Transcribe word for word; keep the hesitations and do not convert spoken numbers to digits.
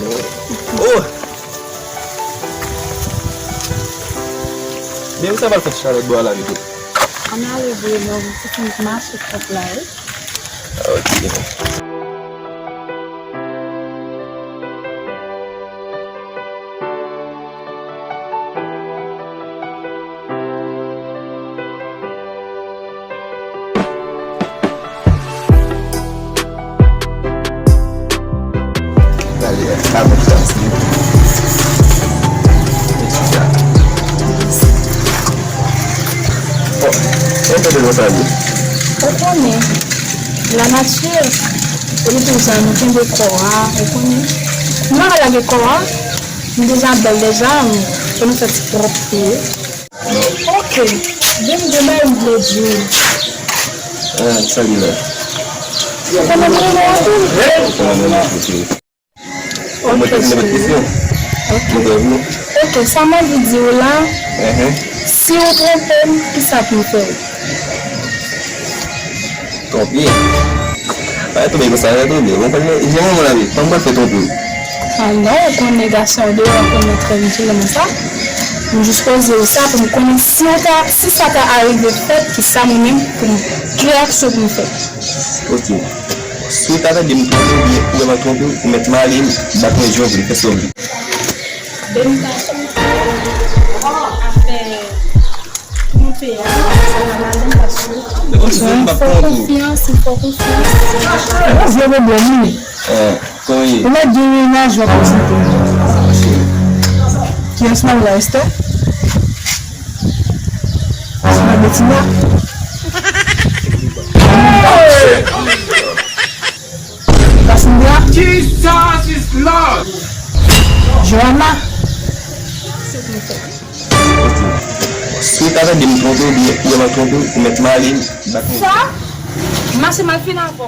Oh! Men sa pral fè ti chalè bò a la vit wi. Ann ale vre non, ti fini mache kòk la wi. Ok. Ou konnen, lanati, se li pou sa nou kenbe kò a, ou konnen. Nou pa ka lage kò a, nou deja bèl deja, fò nou fè ti pwòpte. Ok, gen de bagay m vle di w. Ah, sa li la? Ou konnen m renmen w anpil. Ou konnen m renmen w anpil. Ou mèt, ou mèt kesyon. Ok. Mwen te vle. Ok, sa m anvi di w la, si w twonpe m, kisa pou m fè w? Twonpe? Pa twonpe konsa, pa twonpe. Ou konprann, jan manman la ye, fanm pa fè twonpe. Ah non, ou konnen gason deyò, ou konnen trè vijilman sa. M jis poze w sa pou m konnen si w ta, si sa ta arive fèt, kisa mwen menm pou m, ki reyaksyon pou m fè. Ok. Si w ta tande m twonpe w, oubyen ou wè m ap twonpe w, ou mèt mare m, bat mwen jan w vle, fè sa w vle. Benita, afè twonpe a, sa pa mal non, paske m fè w konfyans, m fè w konfyans. Ou vye pwoblèm wi. Ou mèt gen mennaj w ap prezante. Kiyès mari la, Esther? Se pa Betina? Cassandra? Jesus is Lord! Joanna? Si w ta tande m twonpe w, oubyen ou wè m ap twonpe w, ou mèt mare m, bat mwen. Sa? Mache m al fin avè w.